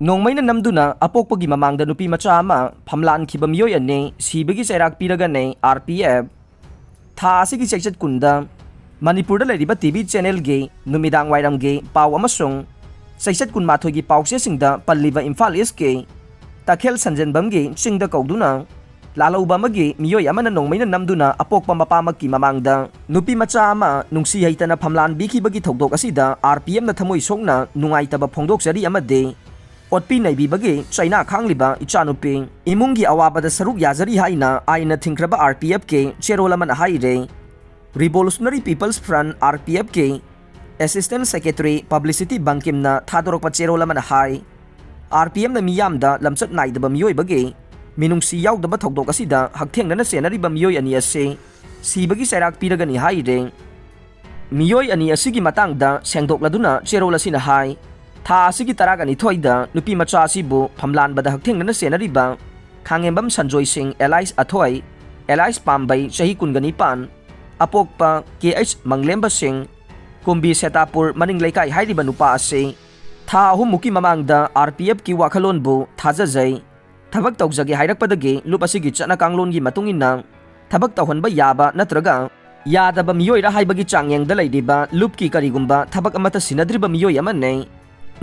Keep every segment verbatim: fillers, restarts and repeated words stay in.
ꯅꯣꯡꯃꯩꯅ ꯅꯝꯗꯨꯅ ꯑꯄꯣꯛꯄꯒꯤ ꯃꯃꯥꯡꯗ ꯅꯨꯄꯤ ꯃꯆꯥ ꯑꯃ ꯐꯝꯂꯥꯟꯈꯤꯕ ꯃꯤꯑꯣꯏ ꯑꯅꯤ ꯁꯤꯕꯒꯤ ꯆꯩꯔꯥꯛ ꯄꯤꯔꯒꯅꯤ ꯑꯥꯔ ꯄꯤ ꯑꯦꯐ꯫ ꯊꯥ ꯑꯁꯤꯒꯤ ꯆꯩꯆꯠ ꯀꯨꯟꯗ ꯃꯅꯤꯄꯨꯔꯗ ꯂꯩꯔꯤꯕ ꯇꯤ ꯚꯤ ꯆꯦꯅꯦꯜꯒꯤ ꯅꯨꯃꯤꯗꯥꯡ ꯋꯥꯏꯔꯝꯒꯤ ꯄꯥꯎ ꯑꯃꯁꯨꯡ ꯆꯩꯆꯠ ꯀꯨꯟꯃꯥꯊꯣꯏꯒꯤ ꯄꯥꯎꯆꯦꯁꯤꯡꯗ ꯄꯜꯂꯤꯕ ꯏꯝꯐꯥꯜ ꯏꯁꯀꯤ ꯇꯈꯦꯜ ꯁꯟꯖꯦꯟꯕꯝꯒꯤ ꯆꯤꯡꯗ ꯀꯧꯗꯨꯅ ꯂꯥꯜꯍꯧꯕ ꯑꯃꯒꯤ ꯃꯤꯑꯣꯏ ꯑꯃꯅ ꯅꯣꯡꯃꯩꯅ ꯅꯝꯗꯨꯅ ꯑꯄꯣꯛꯄ ꯃꯄꯥꯃꯛꯀꯤ ꯃꯃꯥꯡꯗ ꯅꯨꯄꯤ ꯃꯆꯥ ꯑꯃ ꯅꯨꯡꯁꯤ ꯍꯩꯇꯅ ꯐꯝꯂꯥꯟꯕꯤꯈꯤꯕꯒꯤ ꯊꯧꯗꯣꯛ ꯑꯁꯤꯗ ꯑꯥꯔ ꯄꯤ ꯑꯦꯐꯅ ꯊꯃꯣꯏ ꯁꯣꯛꯅ ꯅꯨꯡꯉꯥꯏꯇꯕ ꯐꯣꯡꯗꯣꯛꯆꯔꯤ ꯑꯃꯗꯤ ꯑꯣꯠꯄꯤ ꯅꯩꯕꯤꯕꯒꯤ ꯆꯩꯅꯥ ꯈꯥꯡꯂꯤꯕ ꯏꯆꯥꯅꯨꯄꯤ ꯏꯃꯨꯡꯒꯤ ꯑꯋꯥꯕꯗ ꯁꯔꯨꯛ ꯌꯥꯖꯔꯤ ꯍꯥꯏꯅ ꯑꯥꯏꯟꯅ ꯊꯤꯡꯈ꯭ꯔꯕ ꯑꯥꯔ ꯄꯤ ꯑꯦꯐꯀꯤ ꯆꯦꯔꯣꯜ ꯑꯃꯅ ꯍꯥꯏꯔꯦ꯫ Revolutionary People's Front, R P F ꯀꯤ Assistant Secretary Publicity ꯕꯪꯀꯤꯝꯅ ꯊꯥꯗꯣꯔꯛꯄ ꯆꯦꯔꯣꯜ ꯑꯃꯅ ꯍꯥꯏ, ꯑꯥꯔ ꯄꯤ ꯑꯦꯐꯅ ꯃꯤꯌꯥꯝꯗ ꯂꯝꯆꯠ ꯅꯥꯏꯗꯕ ꯃꯤꯑꯣꯏꯕꯒꯤ ꯃꯤꯅꯨꯡꯁꯤ ꯌꯥꯎꯗꯕ ꯊꯧꯗꯣꯛ ꯑꯁꯤꯗ ꯍꯛꯊꯦꯡꯅꯅ ꯆꯦꯟꯅꯔꯤꯕ ꯃꯤꯑꯣꯏ ꯑꯅꯤ ꯑꯁꯤ ꯁꯤꯕꯒꯤ ꯆꯩꯔꯥꯛ ꯄꯤꯔꯒꯅꯤ ꯍꯥꯏꯔꯦ꯫ ꯃꯤꯑꯣꯏ ꯑꯅꯤ ꯑꯁꯤꯒꯤ ꯃꯇꯥꯡꯗ ꯁꯦꯡꯗꯣꯛꯂꯗꯨꯅ ꯆꯦꯔꯣꯜ ꯑꯁꯤꯅ ꯍꯥꯏ, ꯊꯥ ꯑꯁꯤꯒꯤ ꯇꯔꯥꯒꯅꯤꯊꯣꯏꯗ ꯅꯨꯄꯤ ꯃꯆꯥ ꯑꯁꯤꯕꯨ ꯐꯝꯂꯥꯟꯕꯗ ꯍꯛꯊꯦꯡꯅꯅ ꯆꯦꯟꯅꯔꯤꯕ ꯈꯥꯉꯦꯝꯕꯝ ꯁꯟꯖꯣꯏ ꯁꯤꯡ alias ꯑꯊꯣꯏ alias ꯄꯥꯝꯕꯩ, ꯆꯍꯤ ꯀꯨꯟꯒꯅꯤꯄꯥꯟ, ꯑꯄꯣꯛꯄ ꯀꯦ ꯑꯩꯆ ꯃꯪꯂꯦꯝꯕ ꯁꯤꯡ, ꯀꯨꯝꯕꯤ ꯁꯦꯇꯥꯄꯨꯔ ꯃꯅꯤꯡ ꯂꯩꯀꯥꯏ ꯍꯥꯏꯔꯤꯕ ꯅꯨꯄꯥ ꯑꯁꯤ ꯊꯥ ꯑꯍꯨꯝꯃꯨꯛꯀꯤ ꯃꯃꯥꯡꯗ ꯑꯥꯔ ꯄꯤ ꯑꯦꯐꯀꯤ ꯋꯥꯈꯜꯂꯣꯟꯕꯨ ꯊꯥꯖꯖꯩ, ꯊꯕꯛ ꯇꯧꯖꯒꯦ ꯍꯥꯏꯔꯛꯄꯗꯒꯤ ꯂꯨꯞ ꯑꯁꯤꯒꯤ ꯆꯠꯅ ꯀꯥꯡꯂꯣꯟꯒꯤ ꯃꯇꯨꯡ ꯏꯟꯅ ꯊꯕꯛ ꯇꯧꯍꯟꯕ ꯌꯥꯕ ꯅꯠꯇ꯭ꯔꯒ ꯌꯥꯗꯕ ꯃꯤꯑꯣꯏꯔ ꯍꯥꯏꯕꯒꯤ ꯆꯥꯡꯌꯦꯡꯗ ꯂꯩꯔꯤꯕ ꯂꯨꯞꯀꯤ ꯀꯔꯤꯒꯨꯝꯕ ꯊꯕꯛ ꯑꯃꯠꯇ ꯁꯤꯟꯅꯗ꯭ꯔꯤꯕ ꯃꯤꯑꯣꯏ ꯑꯃꯅꯤ꯫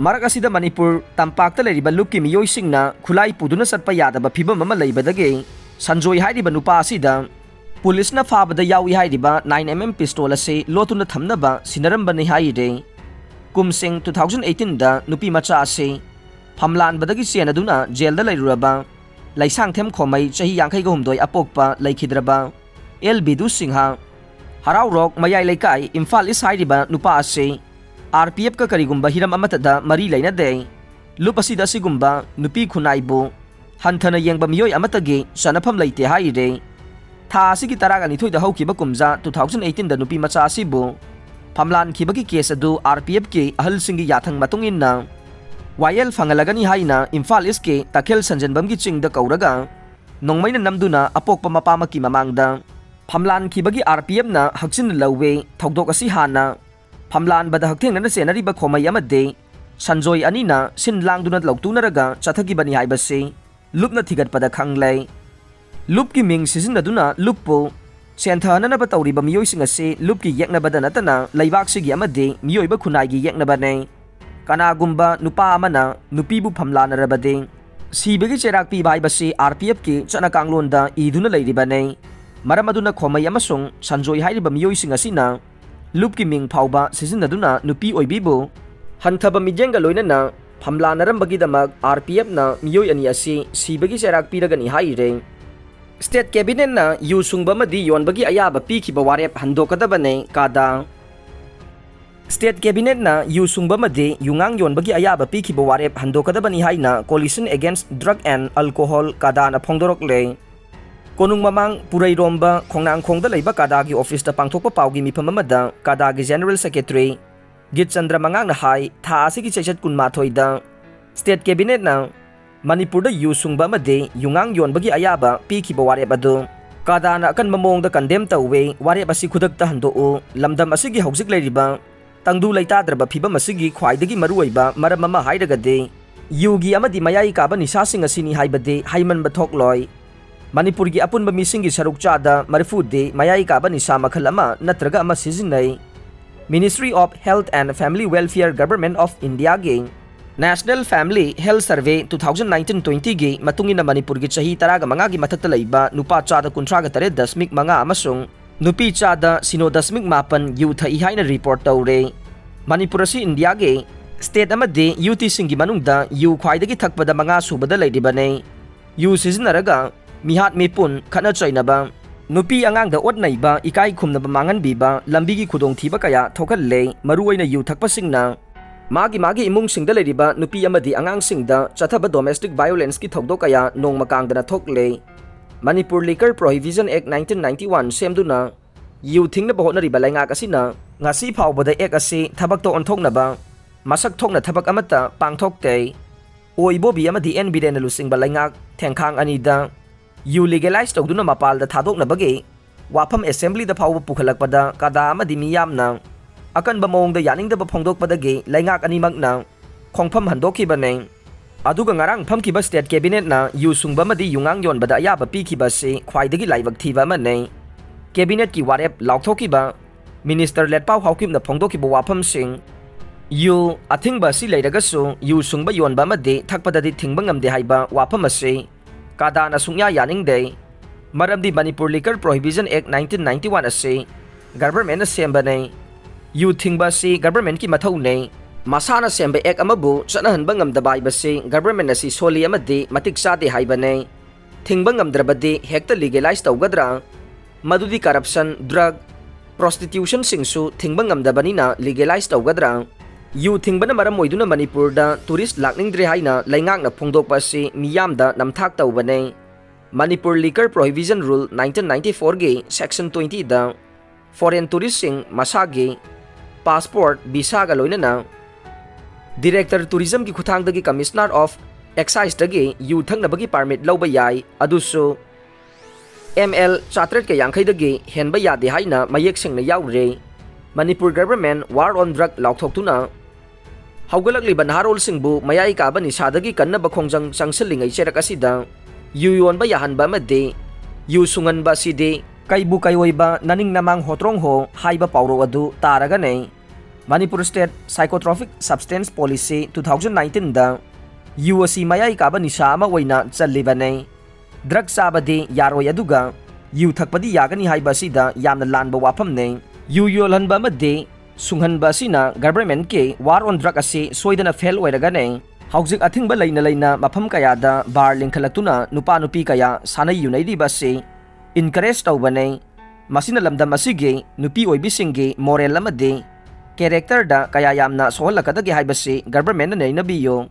ꯃꯔꯛ ꯑꯁꯤꯗ ꯃꯅꯤꯄꯨꯔ ꯇꯝꯄꯥꯛꯇ ꯂꯩꯔꯤꯕ ꯂꯨꯞꯀꯤ ꯃꯤꯑꯣꯏꯁꯤꯡꯅ ꯈꯨꯠꯂꯥꯏ ꯄꯨꯗꯨꯅ ꯆꯠꯄ ꯌꯥꯗꯕ ꯐꯤꯕꯝ ꯑꯃ ꯂꯩꯕꯗꯒꯤ ꯁꯟꯖꯣꯏ ꯍꯥꯏꯔꯤꯕ ꯅꯨꯄꯥ ꯑꯁꯤꯗ ꯄꯨꯂꯤꯁꯅ ꯐꯥꯕꯗ ꯌꯥꯎꯏ ꯍꯥꯏꯔꯤꯕ ꯅꯥꯏꯟ ꯑꯦꯝ ꯑꯦꯝ ꯄꯤꯁꯇꯣꯜ ꯑꯁꯤ ꯂꯣꯠꯇꯨꯅ ꯊꯝꯅꯕ ꯁꯤꯟꯅꯔꯝꯕꯅꯤ ꯍꯥꯏꯔꯤ꯫ ꯀꯨꯝꯁꯤꯡ two thousand eighteen ꯗ ꯅꯨꯄꯤ ꯃꯆꯥ ꯑꯁꯤ ꯐꯝꯂꯥꯟꯕꯗꯒꯤ ꯆꯦꯟꯅꯗꯨꯅ ꯖꯦꯜꯗ ꯂꯩꯔꯨꯔꯕ ꯂꯩꯁꯥꯡꯊꯦꯝ ꯈꯣꯃꯩ, ꯆꯍꯤ ꯌꯥꯡꯈꯩꯒ ꯍꯨꯝꯗꯣꯏ, ꯑꯄꯣꯛꯄ ꯂꯩꯈꯤꯗ꯭ꯔꯕ ꯑꯦꯜ ꯕꯤꯗꯨ ꯁꯤꯡꯍ, ꯍꯔꯥꯎꯔꯣꯛ ꯃꯌꯥꯏ ꯂꯩꯀꯥꯏ, ꯏꯝꯐꯥꯜ ꯏꯁ ꯍꯥꯏꯔꯤꯕ ꯅꯨꯄꯥ ꯑꯁꯤ ꯑꯥꯔ ꯄꯤ ꯑꯦꯐꯀ ꯀꯔꯤꯒꯨꯝꯕ ꯍꯤꯔꯝ ꯑꯃꯠꯇꯗ ꯃꯔꯤ ꯂꯩꯅꯗꯦ꯫ ꯂꯨꯞ ꯑꯁꯤꯗ ꯑꯁꯤꯒꯨꯝꯕ ꯅꯨꯄꯤ ꯈꯨꯟꯅꯥꯏꯕꯨ ꯍꯟꯊꯅ ꯌꯦꯡꯕ ꯃꯤꯑꯣꯏ ꯑꯃꯠꯇꯒꯤ ꯆꯠꯅꯐꯝ ꯂꯩꯇꯦ ꯍꯥꯏꯔꯤ꯫ ꯊꯥ ꯑꯁꯤꯒꯤ ꯇꯔꯥꯒꯅꯤꯊꯣꯏꯗ ꯍꯧꯈꯤꯕ ꯀꯨꯝꯖꯥ two thousand eighteen ꯗ ꯅꯨꯄꯤ ꯃꯆꯥ ꯑꯁꯤꯕꯨ ꯐꯝꯂꯥꯟꯈꯤꯕꯒꯤ ꯀꯦꯁ ꯑꯗꯨ ꯑꯥꯔ ꯄꯤ ꯑꯦꯐꯀꯤ ꯑꯍꯜꯁꯤꯡꯒꯤ ꯌꯥꯊꯪ ꯃꯇꯨꯡ ꯏꯟꯅ ꯋꯥꯌꯦꯜ ꯐꯪꯍꯜꯂꯒꯅꯤ ꯍꯥꯏꯅ ꯏꯝꯐꯥꯜ ꯏꯁꯀꯤ ꯇꯈꯦꯜ ꯁꯟꯖꯦꯟꯕꯝꯒꯤ ꯆꯤꯡꯗ ꯀꯧꯔꯒ ꯅꯣꯡꯃꯩꯅ ꯅꯝꯗꯨꯅ ꯑꯄꯣꯛꯄ ꯃꯄꯥꯃꯛꯀꯤ ꯃꯃꯥꯡꯗ ꯐꯝꯂꯥꯟꯈꯤꯕꯒꯤ ꯑꯥꯔ ꯄꯤ ꯑꯦꯐꯅ ꯍꯛꯆꯤꯟꯅ ꯂꯧꯋꯤ꯫ ꯊꯧꯗꯣꯛ ꯑꯁꯤ ꯍꯥꯟꯅ ꯐꯝꯂꯥꯟꯕꯗ ꯍꯛꯊꯦꯡꯅꯅ ꯆꯦꯟꯅꯔꯤꯕ ꯈꯣꯃꯩ ꯑꯃꯗꯤ ꯁꯟꯖꯣꯏ ꯑꯅꯤꯅ ꯁꯤꯟ ꯂꯥꯡꯗꯨꯅ ꯂꯧꯇꯨꯅꯔꯒ ꯆꯠꯊꯈꯤꯕꯅꯤ ꯍꯥꯏꯕꯁꯤ ꯂꯨꯞꯅ ꯊꯤꯒꯠꯄꯗ ꯈꯪꯂꯦ꯫ ꯂꯨꯞꯀꯤ ꯃꯤꯡ ꯁꯤꯖꯤꯟꯅꯗꯨꯅ ꯂꯨꯞꯄꯨ ꯁꯦꯟꯊꯅꯅꯕ ꯇꯧꯔꯤꯕ ꯃꯤꯑꯣꯏꯁꯤꯡ ꯑꯁꯤ ꯂꯨꯞꯀꯤ ꯌꯦꯛꯅꯕꯗ ꯅꯠꯇꯅ ꯂꯩꯕꯥꯛꯁꯤꯒꯤ ꯑꯃꯗꯤ ꯃꯤꯑꯣꯏꯕ ꯈꯨꯟꯅꯥꯏꯒꯤ ꯌꯦꯛꯅꯕꯅꯤ꯫ ꯀꯅꯥꯒꯨꯝꯕ ꯅꯨꯄꯥ ꯑꯃꯅ ꯅꯨꯄꯤꯕꯨ ꯐꯝꯂꯥꯅꯔꯕꯗꯤ ꯁꯤꯕꯒꯤ ꯆꯩꯔꯥꯛ ꯄꯤꯕ ꯍꯥꯏꯕꯁꯤ ꯑꯥꯔ ꯄꯤ ꯑꯦꯐꯀꯤ ꯆꯠꯅ ꯀꯥꯡꯂꯣꯟꯗ ꯏꯗꯨꯅ ꯂꯩꯔꯤꯕꯅꯤ꯫ ꯃꯔꯝ ꯑꯗꯨꯅ ꯈꯣꯃꯩ ꯑꯃꯁꯨꯡ ꯁꯟꯖꯣꯏ ꯍꯥꯏꯔꯤꯕ ꯃꯤꯑꯣꯏꯁꯤꯡ ꯑꯁꯤꯅ ꯂꯨꯞꯀꯤ ꯃꯤꯡ ꯐꯥꯎꯕ ꯁꯤꯖꯤꯟꯅꯗꯨꯅ ꯅꯨꯄꯤ ꯑꯣꯏꯕꯤꯕꯨ ꯍꯟꯊꯕ ꯃꯤꯠꯌꯦꯡꯒ ꯂꯣꯏꯅꯅ ꯐꯝꯂꯥꯅꯔꯝꯕꯒꯤꯗꯃꯛ ꯑꯥꯔ ꯄꯤ ꯑꯦꯐꯅ ꯃꯤꯑꯣꯏ ꯑꯅꯤ ꯑꯁꯤ ꯁꯤꯕꯒꯤ ꯆꯩꯔꯥꯛ ꯄꯤꯔꯒꯅꯤ ꯍꯥꯏꯔꯦ꯫ ꯁ꯭ꯇꯦꯠ ꯀꯦꯕꯤꯅꯦꯠꯅ ꯌꯨ ꯁꯨꯡꯕ ꯑꯃꯗꯤ ꯌꯣꯟꯕꯒꯤ ꯑꯌꯥꯕ ꯄꯤꯈꯤꯕ ꯋꯥꯔꯦꯞ ꯍꯟꯗꯣꯛꯀꯗꯕꯅꯦ, ꯀꯥꯗꯥ꯫ ꯁ꯭ꯇꯦꯠ ꯀꯦꯕꯤꯅꯦꯠꯅ ꯌꯨ ꯁꯨꯡꯕ ꯑꯃꯗꯤ ꯌꯨꯉꯥꯡ ꯌꯣꯟꯕꯒꯤ ꯑꯌꯥꯕ ꯄꯤꯈꯤꯕ ꯋꯥꯔꯦꯞ ꯍꯟꯗꯣꯛꯀꯗꯕꯅꯤ ꯍꯥꯏꯅ Coalition Against Drug and Alcohol, ꯀꯥꯗꯥꯅ ꯐꯣꯡꯗꯣꯔꯛꯂꯦ꯫ ꯀꯣꯅꯨꯡ ꯃꯃꯥꯡ ꯄꯨꯔꯩꯔꯣꯝꯕ ꯈꯣꯡꯅꯥꯡꯈꯣꯡꯗ ꯂꯩꯕ ꯀꯥꯗꯥꯒꯤ ꯑꯣꯐꯤꯁꯇ ꯄꯥꯡꯊꯣꯛꯄ ꯄꯥꯎꯒꯤ ꯃꯤꯐꯝ ꯑꯃꯗ ꯀꯥꯗꯥꯒꯤ ꯖꯦꯅꯔꯦꯜ ꯁꯦꯀ꯭ꯔꯦꯇꯔꯤ ꯒꯤꯠꯆꯟꯗ꯭ꯔ ꯃꯉꯥꯡꯅ ꯍꯥꯏ, ꯊꯥ ꯑꯁꯤꯒꯤ ꯆꯩꯆꯠ ꯀꯨꯟꯃꯥꯊꯣꯏꯗ ꯁ꯭ꯇꯦꯠ ꯀꯦꯕꯤꯅꯦꯠꯅ ꯃꯅꯤꯄꯨꯔꯗ ꯌꯨ ꯁꯨꯡꯕ ꯑꯃꯗꯤ ꯌꯨꯉꯥꯡ ꯌꯣꯟꯕꯒꯤ ꯑꯌꯥꯕ ꯄꯤꯈꯤꯕ ꯋꯥꯔꯦꯞ ꯑꯗꯨ ꯀꯥꯗꯥꯅ ꯑꯀꯟꯕ ꯃꯑꯣꯡꯗ ꯀꯟꯗꯦꯝ ꯇꯧꯋꯦ꯫ ꯋꯥꯔꯦꯞ ꯑꯁꯤ ꯈꯨꯗꯛꯇ ꯍꯟꯗꯣꯛꯎ꯫ ꯂꯝꯗꯝ ꯑꯁꯤꯒꯤ ꯍꯧꯖꯤꯛ ꯂꯩꯔꯤꯕ ꯇꯪꯗꯨ ꯂꯩꯇꯥꯗ꯭ꯔꯕ ꯐꯤꯕꯝ ꯑꯁꯤꯒꯤ ꯈ꯭ꯋꯥꯏꯗꯒꯤ ꯃꯔꯨꯑꯣꯏꯕ ꯃꯔꯝ ꯑꯃ ꯍꯥꯏꯔꯒꯗꯤ ꯌꯨꯒꯤ ꯑꯃꯗꯤ ꯃꯌꯥꯏ ꯀꯥꯕ ꯅꯤꯁꯥꯁꯤꯡ ꯑꯁꯤꯅꯤ ꯍꯥꯏꯕꯗꯤ ꯍꯥꯏꯃꯟꯕ ꯊꯣꯛꯂꯣꯏ꯫ ꯃꯅꯤꯄꯨꯔꯒꯤ ꯑꯄꯨꯟꯕ ꯃꯤꯁꯤꯡꯒꯤ ꯁꯔꯨꯛ ꯆꯥꯗ ꯃꯔꯤꯐꯨꯗꯤ ꯃꯌꯥꯏ ꯀꯥꯕ ꯅꯤꯁꯥ ꯃꯈꯜ ꯑꯃ ꯅꯠꯇ꯭ꯔꯒ ꯑꯃ ꯁꯤꯖꯤꯟꯅꯩ꯫ Ministry of Health and Family Welfare, Government of Indiaꯒꯤ National Family Health Survey two thousand nineteen twentyꯒꯤ ꯃꯇꯨꯡ ꯏꯟꯅ ꯃꯅꯤꯄꯨꯔꯒꯤ ꯆꯍꯤ ꯇꯔꯥꯒ ꯃꯉꯥꯒꯤ ꯃꯊꯛꯇ ꯂꯩꯕ ꯅꯨꯄꯥ ꯆꯥꯗ ꯀꯨꯟꯊ꯭ꯔꯥꯒ ꯇꯔꯦꯠ ꯗꯁꯃꯤꯛ ꯃꯉꯥ ꯑꯃꯁꯨꯡ ꯅꯨꯄꯤ ꯆꯥꯗ ꯁꯤꯅꯣ ꯗꯁꯃꯤꯛ ꯃꯥꯄꯟ ꯌꯨ ꯊꯛꯏ ꯍꯥꯏꯅ ꯔꯤꯄꯣꯔꯠ ꯇꯧꯔꯦ꯫ ꯃꯅꯤꯄꯨꯔ ꯑꯁꯤ ꯏꯟꯗꯤꯌꯥꯒꯤ ꯁ꯭ꯇꯦꯠ ꯑꯃꯗꯤ ꯌꯨꯇꯤꯁꯤꯡꯒꯤ ꯃꯅꯨꯡꯗ ꯌꯨ ꯈ꯭ꯋꯥꯏꯗꯒꯤ ꯊꯛꯄꯗ ꯃꯉꯥ ꯁꯨꯕꯗ ꯂꯩꯔꯤꯕꯅꯤ꯫ ꯌꯨ ꯁꯤꯖꯤꯟꯅꯔꯒ ꯃꯤꯍꯥꯠ ꯃꯤꯄꯨꯟ, ꯈꯠꯅ ꯆꯩꯅꯕ, ꯅꯨꯄꯤ ꯑꯉꯥꯡꯗ ꯑꯣꯠ ꯅꯩꯕ, ꯏꯀꯥꯏ ꯈꯨꯝꯅꯕ ꯃꯥꯡꯍꯟꯕꯤꯕ, ꯂꯝꯕꯤꯒꯤ ꯈꯨꯗꯣꯡꯊꯤꯕ ꯀꯌꯥ ꯊꯣꯛꯍꯜꯂꯦ꯫ ꯃꯔꯨꯑꯣꯏꯅ ꯌꯨ ꯊꯛꯄꯁꯤꯡꯅ ꯃꯥꯒꯤ ꯃꯥꯒꯤ ꯏꯃꯨꯡꯁꯤꯡꯗ ꯂꯩꯔꯤꯕ ꯅꯨꯄꯤ ꯑꯃꯗꯤ ꯑꯉꯥꯡꯁꯤꯡꯗ ꯆꯠꯊꯕ domestic violenceꯀꯤ ꯊꯧꯗꯣꯛ ꯀꯌꯥ ꯅꯣꯡꯃ ꯀꯥꯡꯗꯅ ꯊꯣꯛꯂꯦ꯫ Manipur Liquor Prohibition Act nineteen ninety-one ꯁꯦꯝꯗꯨꯅ ꯌꯨ ꯊꯤꯡꯅꯕ ꯍꯣꯠꯅꯔꯤꯕ ꯂꯩꯉꯥꯛ ꯑꯁꯤꯅ ꯉꯁꯤ ꯐꯥꯎꯕꯗ ꯑꯦꯛ ꯑꯁꯤ ꯊꯕꯛꯇ ꯑꯣꯟꯊꯣꯛꯅꯕ ꯃꯁꯛ ꯊꯣꯛꯅ ꯊꯕꯛ ꯑꯃꯠꯇ ꯄꯥꯡꯊꯣꯛꯇꯦ꯫ ꯑꯣ ꯏꯕꯣꯕꯤ ꯑꯃꯗꯤ ꯑꯦꯟ ꯕꯤꯔꯦꯟꯅ ꯂꯨꯆꯤꯡꯕ ꯂꯩꯉꯥꯛ ꯊꯦꯡꯈꯥꯡ ꯑꯅꯤꯗ ꯌꯨ legalize ꯇꯧꯗꯨꯅ ꯃꯄꯥꯜꯗ ꯊꯥꯗꯣꯛꯅꯕꯒꯤ ꯋꯥꯐꯝ ꯑꯦꯁꯦꯝꯕ꯭ꯂꯤꯗ ꯐꯥꯎꯕ ꯄꯨꯈꯠꯂꯛꯄꯗ ꯀꯥꯗꯥ ꯑꯃꯗꯤ ꯃꯤꯌꯥꯝꯅ ꯑꯀꯟꯕ ꯃꯑꯣꯡꯗ ꯌꯥꯅꯤꯡꯗꯕ ꯐꯣꯡꯗꯣꯛꯄꯗꯒꯤ ꯂꯩꯉꯥꯛ ꯑꯅꯤꯃꯛꯅ ꯈꯣꯡꯐꯝ ꯍꯟꯗꯣꯛꯈꯤꯕꯅꯤ꯫ ꯑꯗꯨꯒ ꯉꯔꯥꯡ ꯐꯝꯈꯤꯕ state cabinetꯅ ꯌꯨ ꯁꯨꯡꯕ ꯑꯃꯗꯤ ꯌꯨꯉꯥꯡ ꯌꯣꯟꯕꯗ ꯑꯌꯥꯕ ꯄꯤꯈꯤꯕ ꯑꯁꯤ ꯈ꯭ꯋꯥꯏꯗꯒꯤ ꯂꯥꯏꯕꯛ ꯊꯤꯕ ꯑꯃꯅꯤ꯫ Cabinetꯀꯤ ꯋꯥꯔꯦꯞ ꯂꯥꯎꯊꯣꯛꯈꯤꯕ minister ꯂꯦꯠꯄꯥꯎ ꯍꯥꯎꯀꯤꯞꯅ ꯐꯣꯡꯗꯣꯛꯈꯤꯕ ꯋꯥꯐꯝꯁꯤꯡ, ꯌꯨ ꯑꯊꯤꯡꯕ ꯑꯁꯤ ꯂꯩꯔꯒꯁꯨ ꯌꯨ ꯁꯨꯡꯕ ꯌꯣꯟꯕ ꯑꯃꯗꯤ ꯊꯛꯄꯗꯗꯤ ꯊꯤꯡꯕ ꯉꯝꯗꯦ ꯍꯥꯏꯕ ꯋꯥꯐꯝ ꯑꯁꯤ ꯀꯗꯥꯅ ꯁꯨꯡꯌꯥ ꯌꯥꯅꯤꯡꯗꯦ꯫ ꯃꯔꯝꯗꯤ Manipur Liquor Prohibition Act nineteen ninety one ꯑꯁꯤ governmentꯅ ꯁꯦꯝꯕꯅꯤ꯫ ꯌꯨ ꯊꯤꯡꯕ ꯑꯁꯤ governmentꯀꯤ ꯃꯊꯧꯅꯤ꯫ ꯃꯁꯥꯅ ꯁꯦꯝꯕ act ꯑꯃꯕꯨ ꯆꯠꯅꯍꯟꯕ ꯉꯝꯗꯕ ꯍꯥꯏꯕꯁꯤ government ꯑꯁꯤ ꯁꯣꯜꯂꯤ ꯑꯃꯗꯤ ꯃꯇꯤꯛ ꯆꯥꯗꯦ ꯍꯥꯏꯕꯅꯤ꯫ ꯊꯤꯡꯕ ꯉꯝꯗ꯭ꯔꯕꯗꯤ ꯍꯦꯛꯇ legalize ꯇꯧꯒꯗ꯭ꯔꯥ? ꯃꯗꯨꯗꯤ corruption, drug, prostitutionꯁꯤꯡꯁꯨ ꯊꯤꯡꯕ ꯉꯝꯗꯕꯅꯤꯅ legalize ꯇꯧꯒꯗ꯭ꯔꯥ? ꯌꯨ ꯊꯤꯡꯕꯅ ꯃꯔꯝ ꯑꯣꯏꯗꯨꯅ ꯃꯅꯤꯄꯨꯔꯗ tourist ꯂꯥꯛꯅꯤꯡꯗ꯭ꯔꯦ ꯍꯥꯏꯅ ꯂꯩꯉꯥꯛꯅ ꯐꯣꯡꯗꯣꯛꯄ ꯑꯁꯤ ꯃꯤꯌꯥꯝꯗ ꯅꯝꯊꯥꯛ ꯇꯧꯕꯅꯤ꯫ Manipur Liquor Prohibition Rule nineteen ninety fourꯒꯤ section twentyꯗ foreign touristꯁꯤꯡ ꯃꯁꯥꯒꯤ passport, visaꯒ ꯂꯣꯏꯅꯅ Director Tourismꯒꯤ ꯈꯨꯠꯊꯥꯡꯗꯒꯤ Commissioner of Exciseꯇꯒꯤ ꯌꯨ ꯊꯛꯅꯕꯒꯤ permit ꯂꯧꯕ ꯌꯥꯏ, ꯑꯗꯨꯁꯨ ml ꯆꯥꯇ꯭ꯔꯦꯠꯀ ꯌꯥꯡꯈꯩꯗꯒꯤ ꯍꯦꯟꯕ ꯌꯥꯗꯦ ꯍꯥꯏꯅ ꯃꯌꯦꯛ ꯁꯦꯡꯅ ꯌꯥꯎꯔꯦ꯫ Manipur government war on drug ꯂꯥꯎꯊꯣꯛꯇꯨꯅ ꯍꯧꯒꯠꯂꯛꯂꯤꯕ ꯅꯍꯥꯔꯣꯜꯁꯤꯡꯕꯨ ꯃꯌꯥꯏ ꯀꯥꯕ ꯅꯤꯁꯥꯗꯒꯤ ꯀꯟꯅꯕ ꯈꯣꯡꯖꯪ ꯆꯪꯁꯤꯜꯂꯤꯉꯩ ꯆꯩꯔꯛ ꯑꯁꯤꯗ ꯌꯨ ꯌꯣꯟꯕ ꯌꯥꯍꯟꯕ ꯑꯃꯗꯤ ꯌꯨ ꯁꯨꯡꯍꯟꯕ ꯑꯁꯤꯗꯤ ꯀꯩꯕꯨ ꯀꯩꯑꯣꯏꯕ ꯅꯅꯤꯡ ꯅꯃꯥꯡ ꯍꯣꯇ꯭ꯔꯣꯡ ꯍꯣ ꯍꯥꯏꯕ ꯄꯥꯎꯔꯧ ꯑꯗꯨ ꯇꯥꯔꯒꯅꯤ꯫ Manipur State Psychotropic Substance Policy two thousand nineteenꯗ ꯌꯨ ꯑꯁꯤ ꯃꯌꯥꯏ ꯀꯥꯕ ꯅꯤꯁꯥ ꯑꯃ ꯑꯣꯏꯅ ꯆꯜꯂꯤꯕꯅꯤ꯫ Drug ꯆꯥꯕꯗꯤ ꯌꯥꯔꯣꯏ, ꯑꯗꯨꯒ ꯌꯨ ꯊꯛꯄꯗꯤ ꯌꯥꯒꯅꯤ ꯍꯥꯏꯕ ꯑꯁꯤꯗ ꯌꯥꯝꯅ ꯂꯥꯟꯕ ꯋꯥꯐꯝꯅꯤ꯫ ꯌꯨ ꯌꯣꯜꯍꯟꯕ ꯑꯃꯗꯤ ꯁꯨꯡꯍꯟꯕ ꯑꯁꯤꯅ governmentꯀꯤ war on drug ꯑꯁꯤ ꯁꯣꯏꯗꯅ fail ꯑꯣꯏꯔꯒꯅꯤ꯫ ꯍꯧꯖꯤꯛ ꯑꯊꯤꯡꯕ ꯂꯩꯅ ꯂꯩꯅ ꯃꯐꯝ ꯀꯌꯥꯗ bar ꯂꯤꯡꯈꯠꯂꯛꯇꯨꯅ ꯅꯨꯄꯥ ꯅꯨꯄꯤ ꯀꯌꯥ ꯁꯥꯟꯅ ꯌꯨꯅꯩꯔꯤꯕ ꯑꯁꯤ encourage ꯇꯧꯕꯅꯤ꯫ ꯃꯁꯤꯅ ꯂꯝꯗꯝ ꯑꯁꯤꯒꯤ ꯅꯨꯄꯤ ꯑꯣꯏꯕꯤꯁꯤꯡꯒꯤ moral ꯑꯃꯗꯤ characterꯗ ꯀꯌꯥ ꯌꯥꯝꯅ ꯁꯣꯛꯍꯜꯂꯛꯀꯗꯒꯦ ꯍꯥꯏꯕꯁꯤ governmentꯅ ꯅꯩꯅꯕꯤꯌꯨ꯫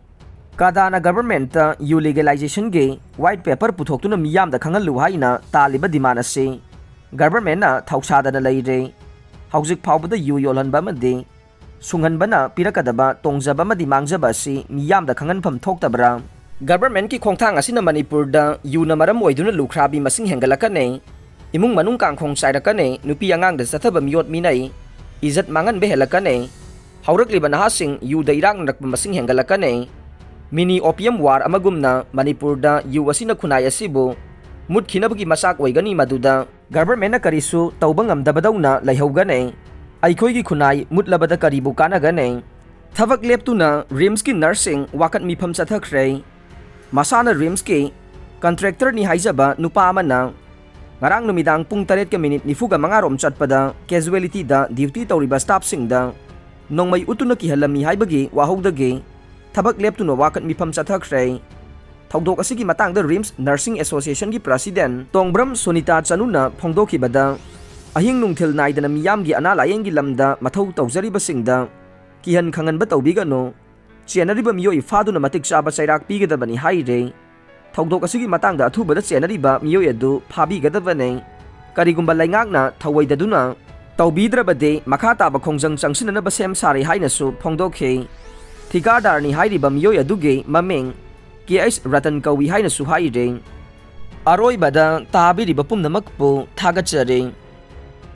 ꯀꯗꯥꯅ governmentꯇ ꯌꯨ legalizationꯒꯤ white paper ꯄꯨꯊꯣꯛꯇꯨꯅ ꯃꯤꯌꯥꯝꯗ ꯈꯪꯍꯜꯂꯨ ꯍꯥꯏꯅ ꯇꯥꯜꯂꯤꯕ demand ꯑꯁꯤ governmentꯅ ꯊꯧꯁꯥꯗꯅ ꯂꯩꯔꯦ꯫ ꯍꯧꯖꯤꯛ ꯐꯥꯎꯕꯗ ꯌꯨ ꯌꯣꯜꯍꯟꯕ ꯑꯃꯗꯤ ꯁꯨꯡꯍꯟꯕꯅ ꯄꯤꯔꯛꯀꯗꯕ ꯇꯣꯡꯖꯕ ꯑꯃꯗꯤ ꯃꯥꯡꯖꯕ ꯑꯁꯤ ꯃꯤꯌꯥꯝꯗ ꯈꯪꯍꯟꯐꯝ ꯊꯣꯛꯇꯕ꯭ꯔꯥ? Governmentꯀꯤ ꯈꯣꯡꯊꯥꯡ ꯑꯁꯤꯅ ꯃꯅꯤꯄꯨꯔꯗ ꯌꯨꯅ ꯃꯔꯝ ꯑꯣꯏꯗꯨꯅ ꯂꯨꯈ꯭ꯔꯥꯕꯤ ꯃꯁꯤꯡ ꯍꯦꯟꯒꯠꯂꯛꯀꯅꯤ, ꯏꯃꯨꯡ ꯃꯅꯨꯡ ꯀꯥꯡꯈꯣꯡ ꯆꯥꯏꯔꯛꯀꯅꯤ, ꯅꯨꯄꯤ ꯑꯉꯥꯡꯗ ꯆꯠꯊꯕ ꯃꯤꯑꯣꯠ ꯃꯤꯅꯩ, ꯏꯖꯠ ꯃꯥꯡꯍꯟꯕ ꯍꯦꯜꯂꯛꯀꯅꯤ꯫ ꯍꯧꯔꯛꯂꯤꯕ ꯅꯍꯥꯁꯤꯡ ꯌꯨꯗ ꯏꯔꯥꯛꯅꯔꯛꯄ ꯃꯁꯤꯡ ꯍꯦꯟꯒꯠꯂꯛꯀꯅꯤ꯫ Mini opium war ꯑꯃꯒꯨꯝꯅ ꯃꯅꯤꯄꯨꯔꯗ ꯌꯨ ꯑꯁꯤꯅ ꯈꯨꯟꯅꯥꯏ ꯑꯁꯤꯕꯨ ꯃꯨꯠꯈꯤꯅꯕꯒꯤ ꯃꯆꯥꯛ ꯑꯣꯏꯒꯅꯤ꯫ ꯃꯗꯨꯗ governmentꯅ ꯀꯔꯤꯁꯨ ꯇꯧꯕ ꯉꯝꯗꯕꯗꯧꯅ ꯂꯩꯍꯧꯒꯅꯤ꯫ ꯑꯩꯈꯣꯏꯒꯤ ꯈꯨꯟꯅꯥꯏ ꯃꯨꯠꯂꯕꯗ ꯀꯔꯤꯕꯨ ꯀꯥꯟꯅꯒꯅꯤ? ꯊꯕꯛ ꯂꯦꯞꯇꯨꯅ RIMSꯀꯤ nurseꯁꯤꯡ ꯋꯥꯀꯠ ꯃꯤꯐꯝ ꯆꯠꯊꯈ꯭ꯔꯦ꯫ ꯃꯁꯥꯅ RIMSꯀꯤ contractorꯅꯤ ꯍꯥꯏꯖꯕ ꯅꯨꯄꯥ ꯑꯃꯅ ꯉꯔꯥꯡ ꯅꯨꯃꯤꯗꯥꯡ ꯄꯨꯡ ꯇꯔꯦꯠꯀ minute ꯅꯤꯐꯨꯒ ꯃꯉꯥ ꯔꯣꯝ ꯆꯠꯄꯗ casualityꯗ duty ꯇꯧꯔꯤꯕ staffꯁꯤꯡꯗ ꯅꯣꯡꯃꯩ ꯎꯠꯇꯨꯅ ꯀꯤꯍꯜꯂꯝꯃꯤ ꯍꯥꯏꯕꯒꯤ ꯋꯥꯍꯧꯗꯒꯤ ꯊꯕꯛ ꯂꯦꯞꯇꯨꯅ ꯋꯥꯀꯠ ꯃꯤꯐꯝ ꯆꯠꯊꯈ꯭ꯔꯦ꯫ ꯊꯧꯗꯣꯛ ꯑꯁꯤꯒꯤ ꯃꯇꯥꯡꯗ RIMS Nursing Associationꯒꯤ president ꯇꯣꯡꯕ꯭ꯔꯝ ꯁꯣꯅꯤꯇꯥ ꯆꯅꯨꯅ ꯐꯣꯡꯗꯣꯛꯈꯤꯕꯗ, ꯑꯍꯤꯡ ꯅꯨꯡꯊꯤꯜ ꯅꯥꯏꯗꯅ ꯃꯤꯌꯥꯝꯒꯤ ꯑꯅꯥ ꯂꯥꯌꯦꯡꯒꯤ ꯂꯝꯗ ꯃꯊꯧ ꯇꯧꯖꯔꯤꯕꯁꯤꯡꯗ ꯀꯤꯍꯟ ꯈꯪꯍꯟꯕ ꯇꯧꯕꯤꯒꯅꯨ, ꯆꯦꯟꯅꯔꯤꯕ ꯃꯤꯑꯣꯏ ꯐꯥꯗꯨꯅ ꯃꯇꯤꯛ ꯆꯥꯕ ꯆꯩꯔꯥꯛ ꯄꯤꯒꯗꯕꯅꯤ ꯍꯥꯏꯔꯦ꯫ ꯊꯧꯗꯣꯛ ꯑꯁꯤꯒꯤ ꯃꯇꯥꯡꯗ ꯑꯊꯨꯕꯗ ꯆꯦꯟꯅꯔꯤꯕ ꯃꯤꯑꯣꯏ ꯑꯗꯨ ꯐꯥꯕꯤꯒꯗꯕꯅꯤ꯫ ꯀꯔꯤꯒꯨꯝꯕ ꯂꯩꯉꯥꯛꯅ ꯊꯧꯑꯣꯏꯗꯗꯨꯅ ꯇꯧꯕꯤꯗ꯭ꯔꯕꯗꯤ ꯃꯈꯥ ꯇꯥꯕ ꯈꯣꯡꯖꯪ ꯆꯪꯁꯤꯟꯅꯅꯕ ꯁꯦꯝ ꯁꯥꯔꯦ ꯍꯥꯏꯅꯁꯨ ꯐꯣꯡꯗꯣꯛꯈꯤ꯫ ꯊꯤꯀꯥꯗꯥꯔꯅꯤ ꯍꯥꯏꯔꯤꯕ ꯃꯤꯑꯣꯏ ꯑꯗꯨꯒꯤ ꯃꯃꯤꯡ ꯀꯦ ꯑꯩꯆ ꯔꯇꯟ ꯀꯧꯏ ꯍꯥꯏꯅꯁꯨ ꯍꯥꯏꯔꯤ꯫ ꯑꯔꯣꯏꯕꯗ ꯇꯥꯕꯤꯔꯤꯕ ꯄꯨꯝꯅꯃꯛꯄꯨ ꯊꯥꯒꯠꯆꯔꯤ꯫